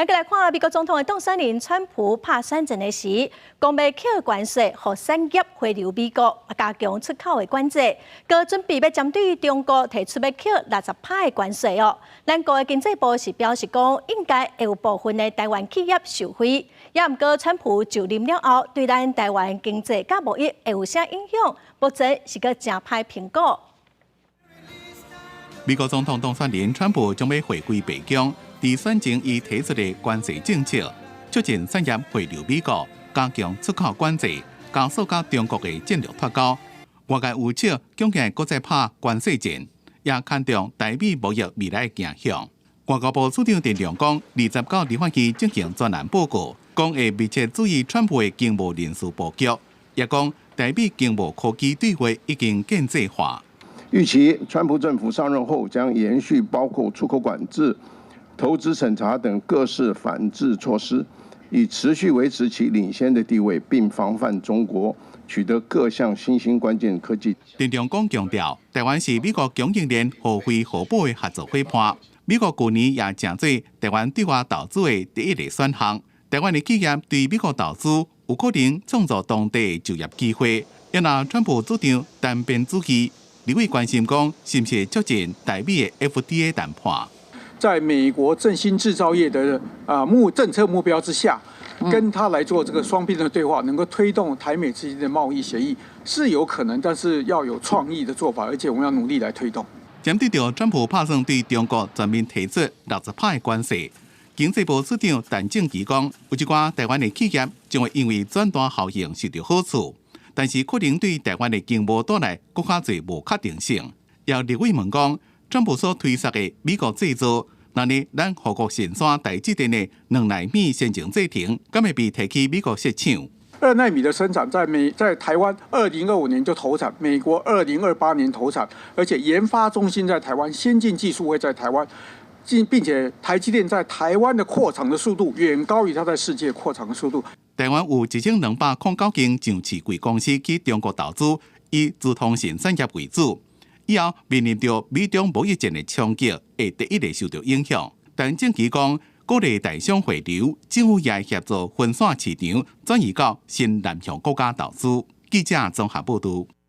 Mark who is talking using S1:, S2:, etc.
S1: 咱閣來看美國總統的當選人川普拍選戰的時，講欲扣關稅，予產業回流美國，加強出口的管制，閣準備欲針對中國提出欲扣60趴的關稅哦。咱國的經濟部是表示講，應該會有部分的台灣企業受惠，也毋過川普就任了後，對咱台灣經濟佮貿易會有啥影響？目前是閣誠歹評估。
S2: 美國總統當選人川普將欲回歸白宮。佇選前伊提出的關稅政策，促進產業回流美國，加強出口管制，加速佮中國的戰略脫鈎。外界預測恐驚閣再拍關稅戰，也牽動台美貿易未來的走向。外交部次長陳良光29立法院進行專欄報告，講會密切注意川普的經貿人事布局，也講台美經貿科技對話已經建制化。
S3: 預期川普政府上任後將延續包括出口管制、投資審查等各式反制措施，以持續維持其領先的地位，並防範中國取得各項新興關鍵科技。
S2: 陳良光強調，台灣是美國供應鏈互惠互補的合作夥伴。美國舊年也成做台灣對外投資的第一个選項。台灣的企業對美國投資，有可能創造當地的就業機會。因為川普主張單邊主義，立委關心講，是毋是促進台美的 FTA 談判？
S4: 在美國振興製造業的政策目標之下，跟他來做這個雙邊的對話，能夠推動台美之間的貿易協議是有可能，但是要有創意的做法，而且我們要努力來推動。
S2: 針對著川普拍算對中國全面提出60趴的關稅，經濟部次長陳正祺講，有一寡台灣的企業將會因為轉單效應受到好處，但是可能對台灣的經貿帶來閣較濟無確定性。有立委問講，川普所推捒的美國製造，那呢，咱護國神山台積電的2奈米先進製程，敢會被提去美國設廠？
S4: 2奈米的生產在台灣2025年就投產，美國2028年投產，而且研發中心在台灣，先進技術會在台灣，並且台積電在台灣的擴廠的速度遠高於它在世界擴廠的速度。
S2: 台灣有1209間上市櫃公司去中國投資，以資通訊產業為主。以後面臨著美中貿易戰的衝擊，會第一个受到影響。陳正祺講，鼓勵台商回流，政府也協助分散市場，轉移到新南向國家投資。記者綜合報導。